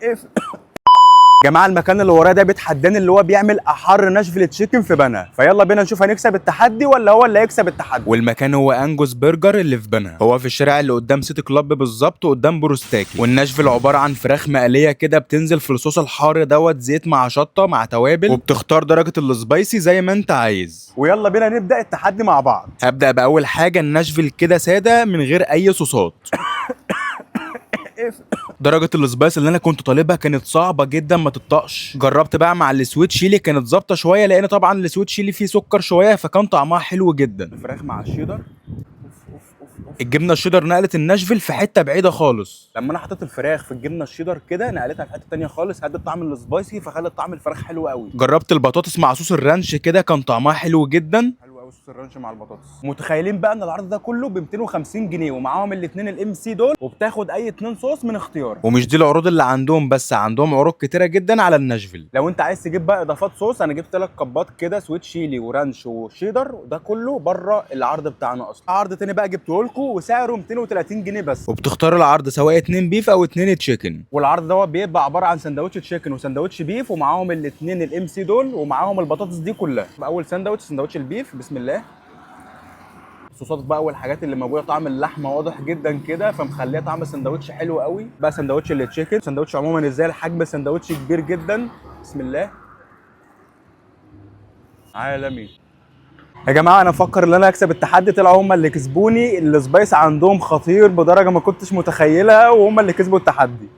اقفل. جماعه، المكان اللي ورايا ده بيتحداني، اللي هو بيعمل احر Nashville chicken في بنها. فيلا بينا نشوف هنكسب التحدي ولا هو اللي هيكسب التحدي. والمكان هو انجوس برجر اللي في بنها، هو في الشارع اللي قدام سيتي كلوب بالظبط، قدام بروستاكي. وال Nashville عبارة عن فراخ مقلية كده بتنزل في الصوص الحار دوت، زيت مع شطه مع توابل، وبتختار درجه ال spicy زي ما انت عايز. ويلا بينا نبدا التحدي مع بعض. هبدا باول حاجة ال Nashville كده ساده من غير اي صوصات. درجة ال spice اللي انا كنت طالبها كانت صعبة جدا ما تطقش. جربت بقى مع ال sweet chili، كانت ظابطة شوية، لان طبعا ال sweet chili فيه سكر شوية، فكان طعمها حلو جدا. الفراخ مع الشيدر، اوف اوف اوف. الجبنة الشيدر نقلت ال Nashville في حتة بعيدة خالص. لما انا حطيت الفراخ في الجبنة الشيدر كده نقلتها في حتة تانية خالص، هدت طعم ال spicy، فخلت طعم الفراخ حلو قوي. جربت البطاطس مع صوص ال ranch كده، كان طعمها حلو جدا، حلو قوي صوص ال ranch مع البطاطس. متخيلين بقى ان العرض ده كله ب 250 جنيه، ومعاهم الاثنين ال MC دول، وبتاخد اي اتنين صوص من اختيارك. ومش دي العروض اللي عندهم بس، عندهم عروض كتيرة جدا على ال Nashville. لو انت عايز تجيب بقى اضافات صوص، انا جبت ثلاث كبات كده، sweet chili و ranch وشيدر، وده كله بره العرض بتاعنا اصلا. عرض تاني بقى جبته لكم وسعره 230 جنيه بس، وبتختار العرض سواء اتنين beef او اتنين chicken. والعرض دوت بيبقى عبارة عن سندوتش chicken وسندوتش beef، ومعاهم الاثنين ال MC دول، ومعاهم البطاطس دي كلها. اول سندوتش، سندوتش ال beef، بسم الله. الصوصات بقى والحاجات اللي موجوده، طعم اللحمة واضح جدا كده، فمخليه طعم السندوتش حلو قوي. بقى سندوتش ال chicken، سندوتش عموما ازاي الحجم السندوتش كبير جدا. بسم الله، عالمي يا جماعه. انا مفكر ان انا اكسب التحدي، طلعوا هم اللي كسبوني. ال spice عندهم خطير بدرجة ما كنتش متخيلها، وهم اللي كسبوا التحدي.